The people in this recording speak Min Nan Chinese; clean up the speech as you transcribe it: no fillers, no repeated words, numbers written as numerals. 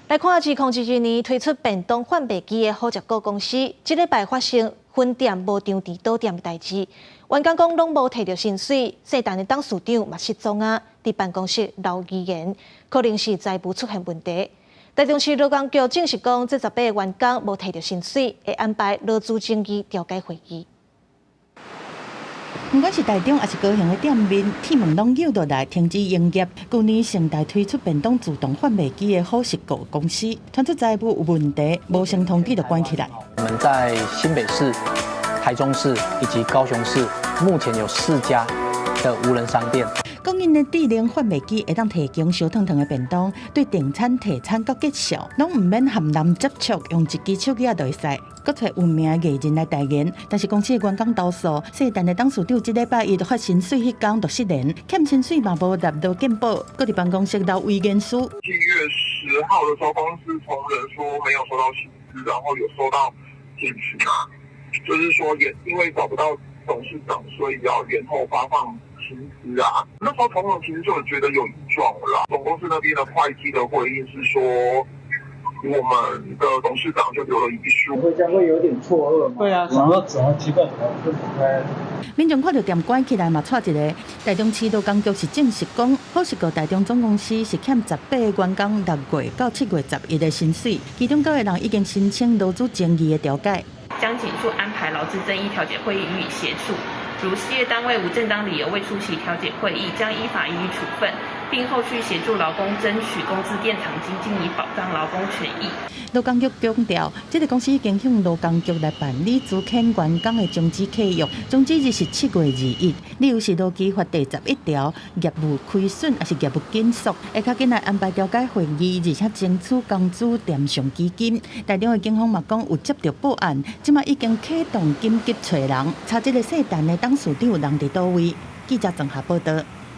來看2022年推出便當販賣機的好食閣公司，這禮拜發生分店無張匙倒店的代誌，員工講攏無提著薪水，世陳的董事長嘛失蹤啊，佇辦公室留遺言，可能是財務出現問題。台中市勞工局證實講，這18個員工無提著薪水，會安排勞資爭議調解會議。毋管是台中抑是高雄的店面，鐵門攏扭落來，停止營業。舊年盛大推出便當自動販賣機的好食閣公司，傳出財務有問題，無先通知就關起來。我們在新北市、台中市以及高雄市，目前有四家的無人商店。講𪜶的智能販賣機會當提供燒燙燙的便當，對訂餐、提餐佮結帳，攏毋免和人接觸，用一支手機仔就會使。閣揣有名藝人來代言，但是公司的員工投訴，世陳的董事長這禮拜一就發薪水彼工就失聯，欠薪水嘛無納勞健保，閣佇辦公室留遺言書。7月10號的時候，公司同仁說沒有收到薪資，然後有收到簡訊啊，就是說也因為找不到董事長，所以要延後發放薪資啊。那時候同仁其實就覺得有異狀了。總公司那邊的會計的回應是說，我們的董事長就留了遺書。會這樣會有點錯愕嗎？對啊，想說怎麼奇怪，怎麼分不開？民眾看著店關起來嘛，掣一个。台中市勞工局是證實講，好食閣台中總公司是欠18個員工6月到7月11的薪水，其中九個人已經申請勞資爭議的調解。將緊速安排勞資爭議調解會議予以協助。如事業單位無正當理由未出席調解會議，將依法予以處分，並後續協助勞工爭取工資墊償金，進以保障勞工權益。勞工局強調，這个公司已經向勞工局來辦理資遣員工的終止契約，終止日是7月21。理由是勞基法第11條業務虧損抑是業務緊縮，會較緊來安排調解會議，而且爭取工資墊償基金。台中的警方嘛講有接著報案，這馬已經啟動緊急揣人，查這个世陳的董事長人佇佗位。記者綜合報導。